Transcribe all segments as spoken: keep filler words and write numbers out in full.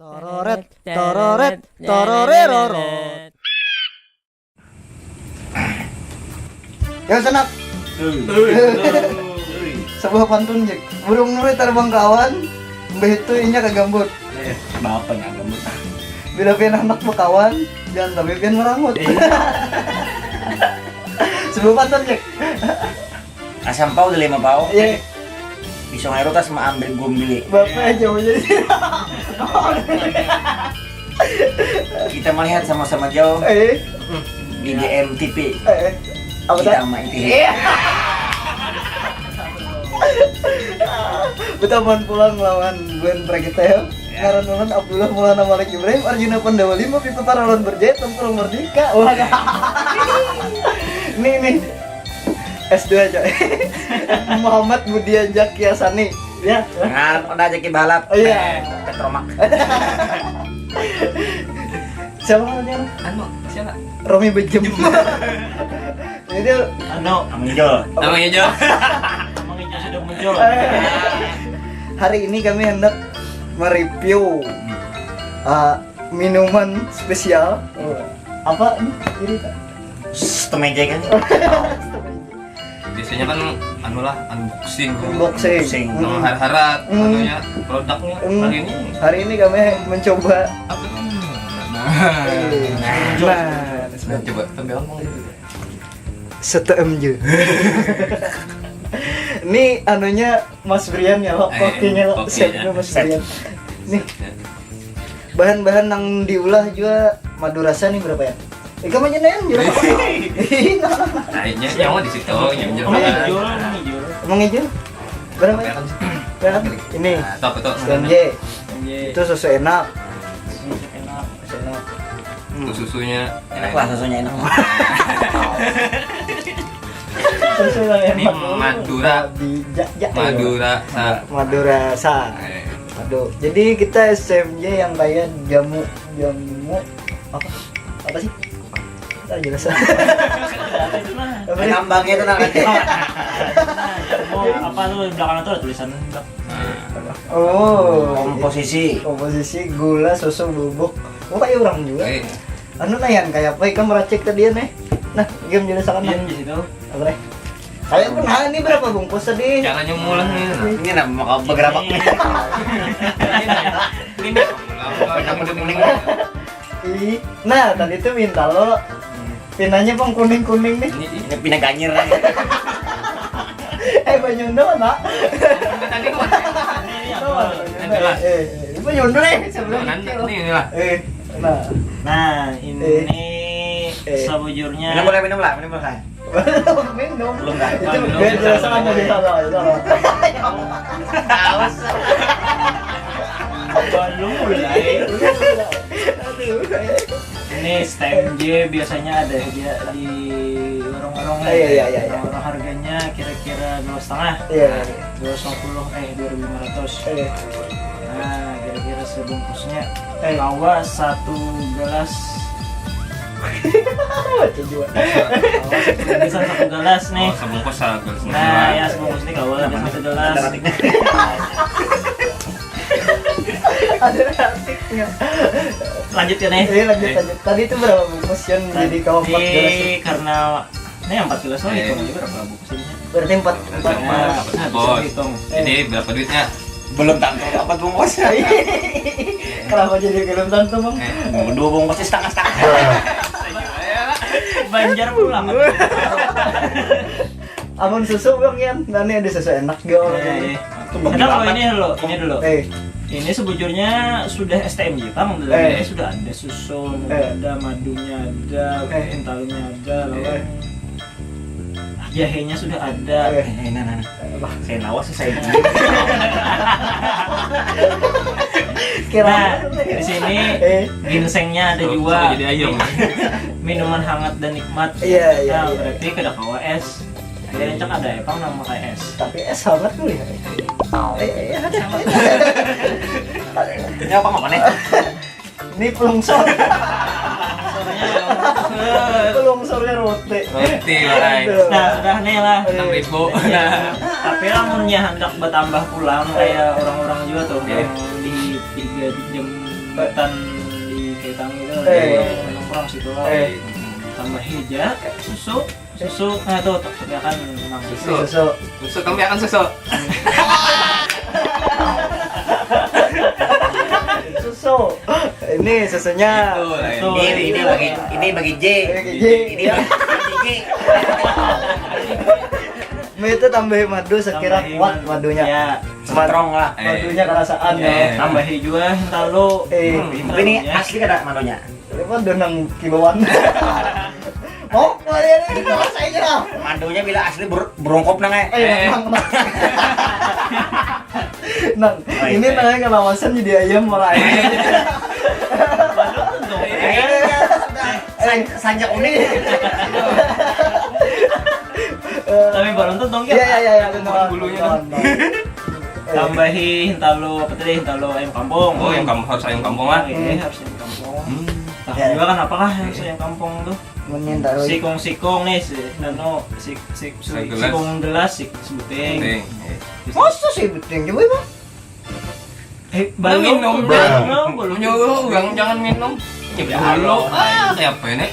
Tororet, tororet, tororerorot. Ya, Sanak. Sebuah pantun, Jack. Burung nuri terbang ke awan, mbah itu inya ke gambut. Eh, bapak nggak gambut. Bila pian handak bakawan, jangan sampai pian merangut. Iya. Sebuah pantun, Jack. Asam pau udah lima pau. Iya. Pisau air tas mau ambil gumbili. Bapak aja mau jadi. Kita melihat sama-sama jauh. Eh. Di G M T V. Eh. Apa? Kita tuh? Sama I T V. Iya. Betaman pulang lawan Gwen Pragitel. Ya. Ngaran ulun Abdullah Maulana Malik Ibrahim Arjuna Pandawa lima, Pipa Paralon Berjaya Tempur Merdeka. Wah. Nih, nih. S dua, coy. Muhammad Budian Jaki Asani. Ya. Ngan udah aja kibalat. Oh, iya. Petromak. Siapa namanya? Anu, siapa? Romi Bejem. Jadi, anu, Amang Ijo. Amang Ijo. Amang Ijo sudah muncul. Hari ini kami hendak mereview, uh, minuman spesial. Apa ini? Ini, Kak? Temeja kan? Biasanya kan anulah, unboxing. Unboxing. Unboxing. Sama, hmm, harat-harat, hmm, anunya, produknya. Hmm. Hari ini, hari ini kami mencoba. Apa ini? Nah. Nah. Nah, coba. Sambil ngomong gitu. Setem je. Ini anunya Mas Brian ya, lo. Eh, kokinya, lo. Kokinya. Chefnya Mas Brian. Nih. Bahan-bahan yang diulah juga madu rasa nih berapa ya? Ikam aja nih, jujur. Kayaknya nyawa di situ, nyawa. Emang hijau, emang hijau. Emang hijau? Berapa ya? Berapa? Ini. Nah, top itu. S T M J. S T M J. Itu susu enak. Susu enak. Susu enak. Hmm. Itu susunya enak lah, susunya enak. Susu yang ini enak. Madura. Babi, ja-, ja-, Madura sa. Madura sa. Eh. Aduh, jadi kita S M J yang kayak jamu, jamu apa? Apa sih? Tak jelas. Apa sih? Nambahnya itu namanya. Mau apa tuh, belakang tuh ada tulisan. Oh, komposisi. Komposisi, gula, susu, bubuk. Oh, kayak orang juga. Eh. Anu, nah, Yan, kayak apa ikam meracik tadi, Yan, eh? Nah, game jelasakan, nah. Iya, di situ. Apa, deh? Kayak aku, nah, ini berapa bungkus tadi? Caranya mulai nih. Ini nah, mau begerabak nih. Ini. Ini. Ih, nah, tadi tuh minta lo. Pinanya pang kuning-kuning nih. Ini, ini pina ganyir nih. Eh, Banyundo, Pak. Tadi gua. Ini apa? Ini jelas. Eh, eh, Banyundo, eh, sebelum. Nah, nanti, ini, inilah. Eh, nah. Nah, ini, eh, sabujurnya. Minum boleh, minum lah, minum lah. Belum minum. Belum, kan? Itu belum, biar jelas aja di sana, di sana. Haus. Belum mulai. Aduh. Ini S T M J biasanya ada aja di warung-warung. Ah, iya, iya, iya, iya. Warung-warung harganya kira-kira dua setengah. Iya, iya. Dua ratus lima puluh, eh, dua ribu lima ratus. Iya. Nah, kira-kira sebungkusnya, eh, kawa satu gelas. Baca jua. Kawa satu, bisa satu gelas nih. Oh, sebungkus satu gelas. Nah, ya, sebungkus ini kawa ada satu gelas. Ada ratiknya. Ada ratiknya. Lanjut ya, nih. Iya, lanjut, lanjut. Tadi itu berapa bungkus, Yan? Jadi kawa empat gelas. Tadi karena ini empat gelas lagi, eh, itu berapa bungkus ini? Berarti empat. Empat. Nah, bisa dihitung. Jadi berapa duitnya? Belum tentu dapat bungkus. Kenapa jadi belum tentu, Bang? Eh, dua bungkus setengah-setengah. Banjar pulang. Amun susu, Bang Yan, nah, ini ada susu enak juga, Bang Yan. Eh, iya. Itu bagi. Kenapa banget. Ini dulu, ini dulu. Eh. Ini sebujurnya sudah S T M J, Bang. Dalamnya, eh, sudah ada susu, eh, ada madunya, ada, eh, kentalnya, ada, eh, lawan jahenya sudah ada. Eh. Eh, nah, nah, nah. Eh, bah. Saya nawas, saya. Kira. Nah, di sini, eh, ginsengnya ada juga. Suka jadi ayam. Minuman hangat dan nikmat. Iya, iya, nah, iya. Berarti kada kawa es. Akhirnya cek ada ya, Bang, nama kayak es. Tapi es hangat tuh ya. Eh, eh, ada. Ini apa, apa nih? Ini pelungsor. Pelungsornya roti. Roti, guys. Aduh. Nah, sudah nih lah. Enam ribu. Nah. Tapi lamunnya hendak bertambah pulang kayak orang-orang juga tuh, iya, yang di tiga jam Hutan di Ketang itu, Eh. Nongkrong situ lah. Eh. Tambahi ja susu, susu, nah tuh, tapi akan memang Susu. Susu. Susu, kami akan susu. Susu. Ini susunya. Tuh, lain. Tuh. Ini ini bagi ini bagi J. Bagi J. Ini bagi J. Mie itu tambahi madu sekira Tambahi kuat madu. Madunya. Ya, Mat- strong lah. Eh. Madunya kerasaan Eh. ya. Tambahi juga hentalu. Eh, Tapi ini asli kada madunya. Apa donang kibauan? Oh, kalian ini rasain lah. Madunya bila asli ber- berungkup nang eh. Eh, nang, nang. Nang, Oh, ini iya. Nang kalawasan jadi ayam mulai. Eh, san- Sanjak unik. Tapi belum tentu dong Iya, iya, iya, iya, betul. Bulunya Betul, dong. betul. Tambahi hentalu apa tadi, hentalu ayam kampung. Oh, yang kamu harus ayam kampung lah. Iya, harus ayam kampung. Hmm. Nah, Ya. juga kan apa kah yang ayam kampung tuh? Menyentak. Sikung-sikung nih sih, anu, sik, sik, sik, Segelas. Sikung gelas, sik sebuting. Penting. Masa sih penting coba emang? Eh, Nah, minum, belum, Bang. belum, belum. Punya orang jangan minum. Ya, Ya, dulu. Allah. Ah, siapa ini?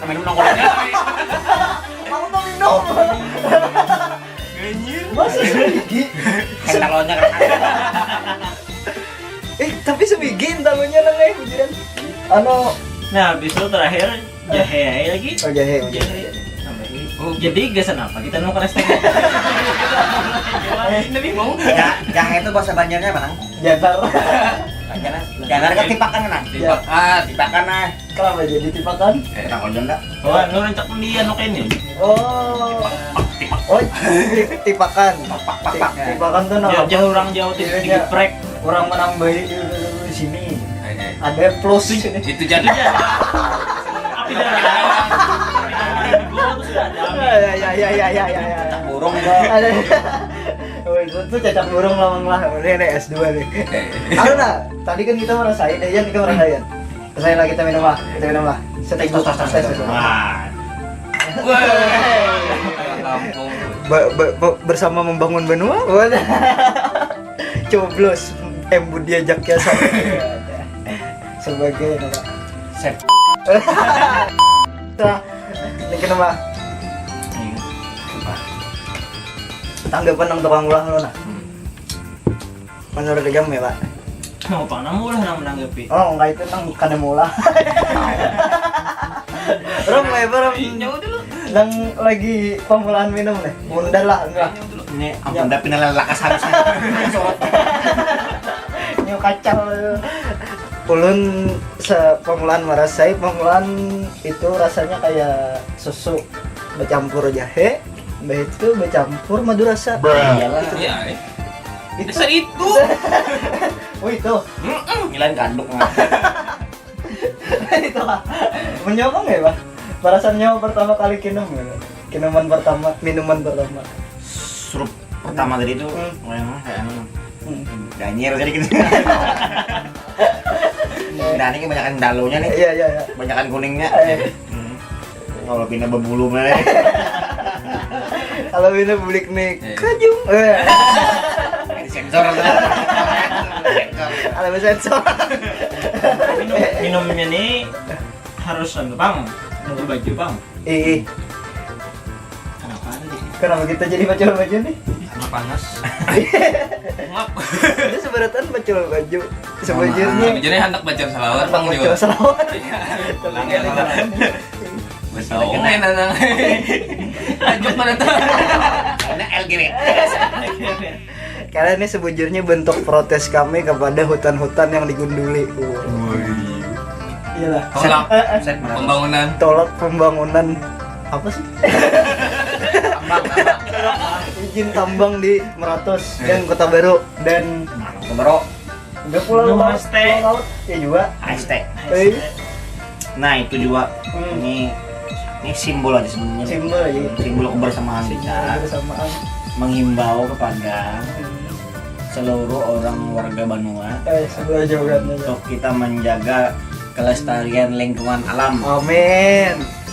Minum nongkrongnya. Mau tuh minum. Ganjil. Masa sih gigi? Hentalunya kan. Eh, tapi sebigi hentalunya Nang eh, bujuran. Anu, Nah, habis itu terakhir jahe aja lagi. Oh, jahe, jahe. Tambahi. Oh. Jadi gasan apa kita mau ke restoran? Ini bingung. Ja- Jahe itu bahasa Banjarnya apa nang? Jatar. Jangan jangan kan tipakan kan? Tipakan. Tipakan nah. Kenapa jadi tipakan? Eh, Nah, kalau Jonda. Oh, nu rancak pun dia nu kayak ini. Oh. Oh, tip- tipakan. Tip- Tipakan tuh Jauh, nama jauh orang jauh di Iya, iya. Geprek. Orang menambahi di, di, di sini. Eh, eh. Ada plus Itu, sini. itu jadi. Tapi dah. Tapi dah. Di gua tuh sudah ada. Ya, ya, ya, ya, ya, ya, ya. Burung itu. Ada. Oh, itu tuh cacak burung lawang lah. Ini nih S dua nih. Anu nah, tadi kan kita merasain, ya, kita merasain. Saya lah, kita minum lah, kita minum lah. Setik tos tos tos tos. Wah. Wah. Kampung. Be- be- be- bersama membangun benua. Wadah. Coblos. Embud diajak ya sama. Sebagai apa? Sep. Nah, ini kenapa? Tanggapan nang tukang ulah lo nah. Menurut ikam ya, Pak? Mau apa nang ulah nang menanggapi? Oh, enggak itu nang kada maulah. Rom, ya, Rom. Jauh dulu. Nang lagi pemulahan minum nih. Bunda lah, enggak. Ini ampun dah pindah lakas harusnya. Nyu kacau. Ulun se- pemulahan marasai, pemulahan itu rasanya kayak susu bercampur jahe, habis itu bercampur madu rasa. Iyalah. Iya, eh. Itu. Dasar itu. Oh, itu. Ngilan kanduk nah. Itu lah. Menyokong ya, Pak? Perasaan nyawa pertama kali kinum ya, Pak? Kinuman pertama, minuman pertama. Surup pertama tadi itu Hmm. kayak kayak anu. Hmm. Ganyir tadi gitu. Nah, ini kebanyakan dalunya nih. Iya, iya, iya. Kebanyakan kuningnya. Eh. Hmm. Kalau pindah berbulu mana? Kalau ini bulik nih Eh. kajung. Eh. Di sensor. Sensor. Kalau sensor. Minum, minumnya nih harus anu, Bang. Baju baju, Bang. Eh, eh. Kenapa tadi? Kenapa kita jadi baju baju nih? Karena panas. Ngap. Ini sebenarnya baju baju. Sebenarnya Jadi hendak baca salawat bang baju juga. Salawat. Iya. Tahu main anak. Lanjut mana tuh? Ini L G B T. Karena ini sebujurnya bentuk protes kami kepada hutan-hutan yang digunduli. Iyalah. Tolak Eh, eh, pembangunan. Tolak pembangunan apa sih? Tambang, tambang. Izin tambang di Meratus dan Kota Baru dan Baru udah pulang Udah laut, mas teh. Pulang laut ya juga. A S T. Eh, Nah, itu juga Hmm. ini ini simbol aja sebenarnya. Simbol aja. Simbol kebersamaan kita Bersamaan. menghimbau kepada seluruh orang warga Banua Eh, sebelah jauh kan. untuk kita menjaga kelestarian lingkungan alam. Amin.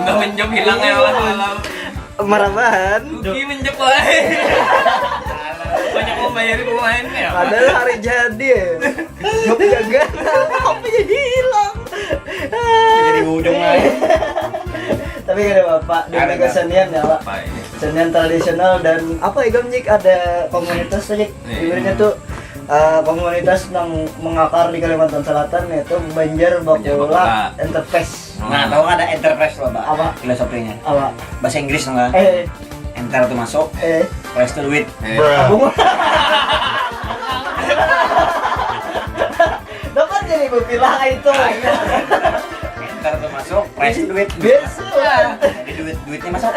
Imbah menjok hilang ya Allah Allah. Marabahan. Duki menjok wae. Banyak mau bayar pemain ya. Padahal hari jadi ya. Jok jaga. Apa jadi hilang? Jadi ujung aja. Tapi kada apa-apa, demi Ada, kesenian ya, Pak. Apa ini? Kesenian tradisional dan apa ya, Gam, Jik? Ada komunitas tuh, Jik. Iya. Ibaratnya tuh Eh, komunitas nang mengakar di Kalimantan Selatan yaitu Banjar Bakula Enterprise. Nah, tahu kada Enterprise lo, Pak? Apa? Filosofinya. Apa? Bahasa Inggris nggak? Eh. Enter tuh masuk. Eh. Prize tuh duit. Eh. Dapat jadi berpilah itu. Enter tuh masuk, prize tuh duit. Biasa. Jadi duit duitnya masuk.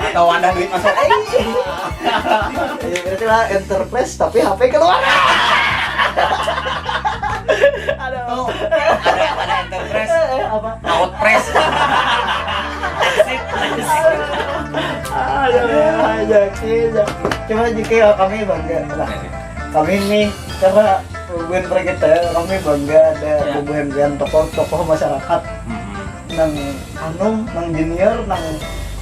Atau ada duit masuk. Iya, berarti lah Enterprise tapi H P keluar. Aduh. Ada, ada Enterprise. Eh, apa? Outpress. Aduh, aja sih. Cuma jika kami bangga lah. Kami nih karena bubuhan kita, kami bangga ada bubuhan tokoh-tokoh masyarakat nang anu, nang junior, nang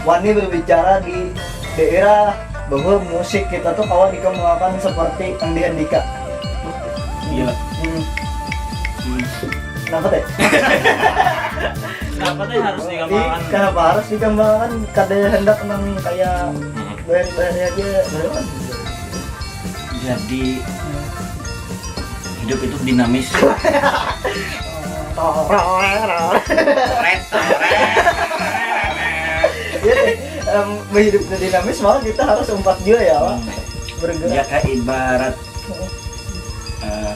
wani berbicara di daerah bahwa musik kita tuh kawa dikembangkan seperti yang dihendika. Iya. Hmm. Kenapa teh? Kenapa teh harus dikembangkan? Kenapa harus dikembangkan? Kada hendak nang kayak bayar-bayar aja, bayar. Jadi hidup itu dinamis. Iya, em, hidup itu dinamis, malah kita harus umpat juga ya, Pak. Bergerak. Ya, kayak ibarat eh,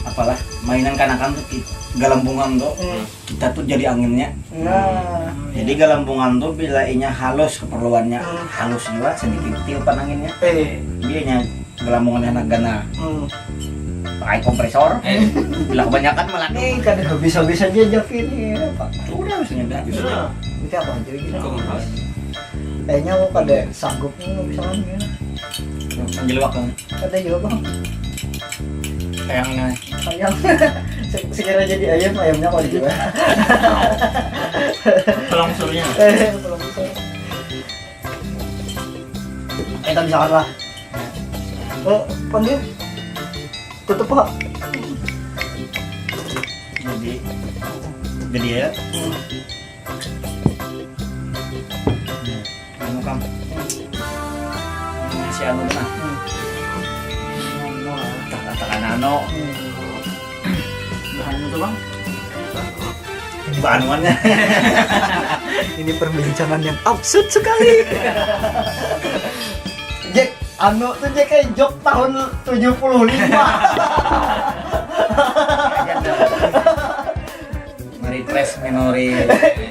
apalah, mainan kanakan tuh ki- galambungan tuh. Hmm. Kita tuh jadi anginnya. Nah. Jadi galambungan tuh bila inya halus keperluannya, halus juga sedikit tiupan anginnya. Eh. Dia nya galambungannya anak ganal. Hmm. Pakai kompresor. Eh. Bila kebanyakan malah ini kada habis-habis aja Javi ini, Pak. Sudah, sudah. Itu apa aja gitu? Kayaknya aku kada sanggup nih misalnya. Menjeluak kan? Ada juga, Bang. Ayamnya. Ayam. Se- Sekira jadi ayam, ayamnya kok juga. Tulang suruhnya. Eh, tulang suruh. Eh, kita misalkan lah. Oh, panggil. Tutup, Pak. Jadi gede ya. Anu kam. Ini si anu nah. Anu, katakan anu. Bahan itu, Bang. Bahanuannya. Ini perbincangan yang absurd sekali. Jack, anu tuh Jack kayak jok tahun tujuh puluh lima. Memory, fresh memory.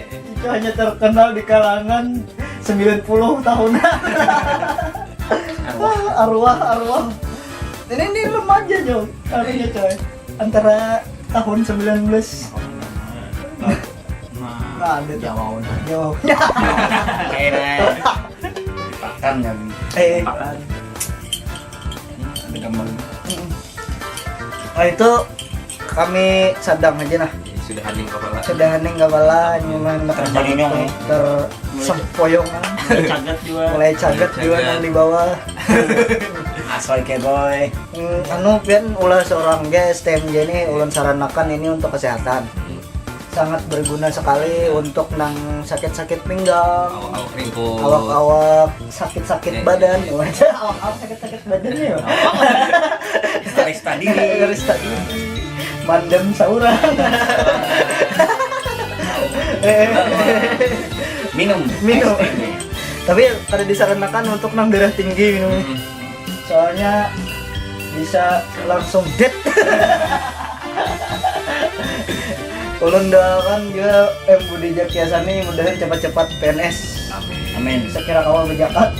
Itu hanya terkenal di kalangan sembilan puluh tahunan. Arwah, arwah, arwah. Ini, ini remaja, Jong. Anunya, coy. Antara tahun sembilan belas. Nah, ada tuh. Jauh. Jauh. Kayaknya. Pakan kan. Eh. Pakan. Ada gambar. Mm-mm. Nah, itu kami sadang aja nah. Sudah hening kepala. Sudah hening kepala, nyaman. Terjadinya, eh. Tersempoyongan. Mulai cagat juga. Mulai cagat juga. Mulai cagat. Nang di bawah. Asoy keboy. Hmm, anu, pian ulah seorang guys, T M J ini ulun saranakan ini untuk kesehatan. Sangat berguna sekali untuk nang sakit-sakit pinggang, awak-awak ringkut, awak-awak sakit-sakit badan. Awak-awak sakit-sakit badan ya. Resta diri. Resta diri. Mandem saurang. Eh, minum. Minum. Tapi kada disaranakan untuk nang darah tinggi minum. Hmm. Soalnya bisa langsung dead. Ulun doakan juga M Budi Jakiasani mudahan cepat-cepat P N S. Amin. Amin. Sekira kawa berjakat.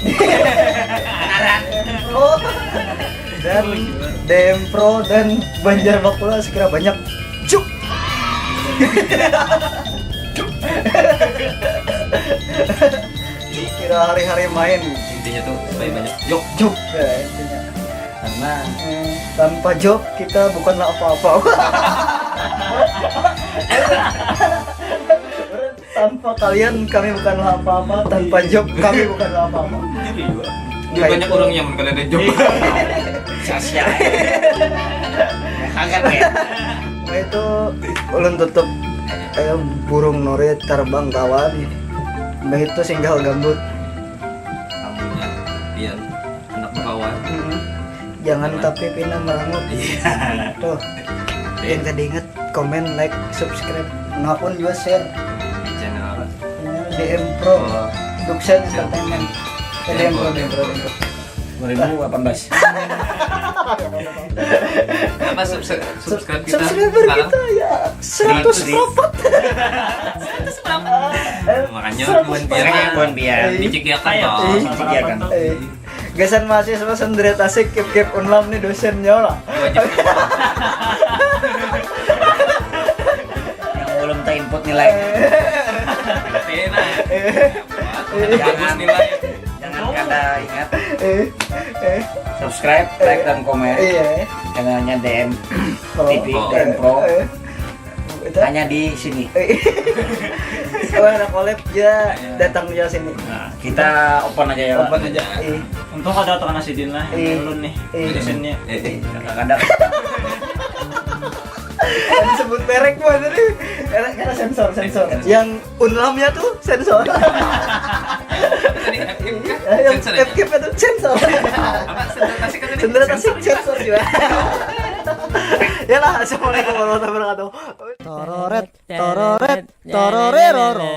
Dempro dan Banjar Bakula sekira banyak. Juk. Kira hari-hari main. Intinya tuh supaya banyak job. Job ya, intinya. Karena hmm, tanpa job kita bukanlah apa-apa. Tanpa kalian kami bukanlah apa-apa, tanpa job kami bukanlah apa-apa. Jadi juga. Banyak orang yang bukan ada job. Sia-sia. Sangat ya. Nah, itu ulun tutup. Ayo burung nuri terbang kawan. Mbah itu singgah gambut. Iya, anak kawan. Hmm. Jangan tapi pina merangut. Tuh. Yang tadi inget, komen, like, subscribe. Nah, pun juga share. Di channel apa? Channel D M Pro. Oh. Duksen Entertainment. Eh, D M Pro, D M Pro, D M Pro. dua ribu delapan belas. Apa subscribe, subscribe kita Subscriber sekarang? Kita ya seratus Seratus. Rapat. Makanya Seratus. buan biar Makanya buan biar. Dicik ya kan Ayo. toh. Eh, Dicik ya kan. eh. Gasan mahasiswa sendiri tasik, kip kip unlam nih dosennya lah. Wajib. Yang belum terinput nilai. Enak. Bagus nilai. Jangan kada ingat Eh, eh, subscribe, like dan komen iya. Channelnya D M Pro. T V, D M Pro. Eh, itu. Hanya di sini. Eh. Oh, anak collab ya datang ya sini. Nah, kita open aja ya. Pak. Open aja. Eh, Untung ada tukang nasidin lah, Iya. ulun nih, Iya. dosennya. Eh, eh. Kadang Sebut merek buat tadi. Karena, karena sensor, sensor. Yang unlamnya tuh sensor. Tadi F K Yang sensor ya? F K itu sensor. Apa sensor tasik kan tadi? Sendera tasik sensor juga. Ya lah, assalamualaikum warahmatullahi wabarakatuh. Tororet, tororet, tororeroro.